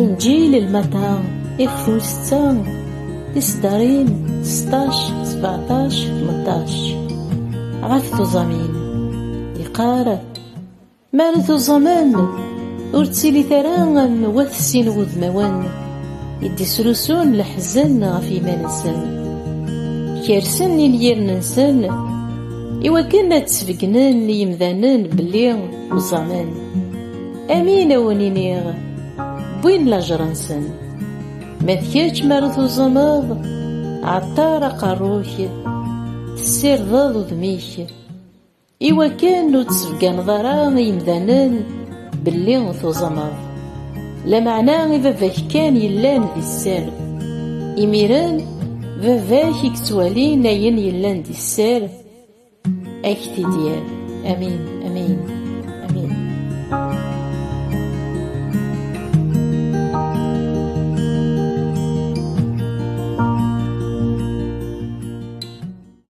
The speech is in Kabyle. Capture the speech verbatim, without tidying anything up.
Inǧil n Lmata, ixef wis setta, tiseddarin seṭṭac, sbeɛṭac, tmenṭac. Ɣef tuẓamin, yeqqar: "Mi ara tuẓamem, ur ttilit ara am wat sin wudmawen i d-isrusun leḥzen ɣef yiman-nsen. Kersen inyirn-nsen i wakken ad d-sbeggnen i yimdanen belli uẓamen. Amin a wen-iniɣ, wwin lajer-nsen. Ma d kečč, mi ara tuẓumeḍ, ɛeṭṭer aqerru-k, tessirdeḍ udem-ik, i wakken ur d-tesbegganeḍ ara i yimdanen belli tuẓumeḍ. Lameɛna i baba-k kan yellan di sser. Imiren, baba-k i yettwalin ayen yellan di sser, ak-t-id-yerr." Amin, amin.